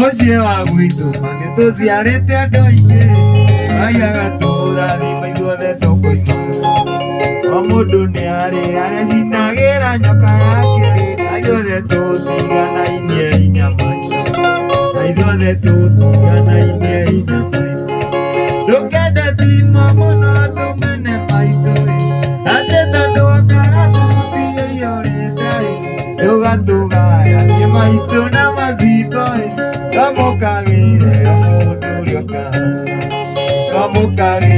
Mũciĩ wa gwitũ mami tũciarĩte andũ aingĩ, Ngai agatũrathima ithuothe tũkoima. O mũndũ nĩ arĩ harĩa acinagĩra nyoka yake, na ithuothe tũtiganainie hinya maitũ, na ithuothe tũtiganainie hinya maitũ. Ndũkende timo mũno tũmene maitũ ĩ, atĩ tondũ wakaga buti ĩiyũrĩte ĩ, ndũgatũgayanie maitũ na macimbo ĩ, twamũkagĩre o mũndũ ũrĩa ũkahana, twamũkagĩre.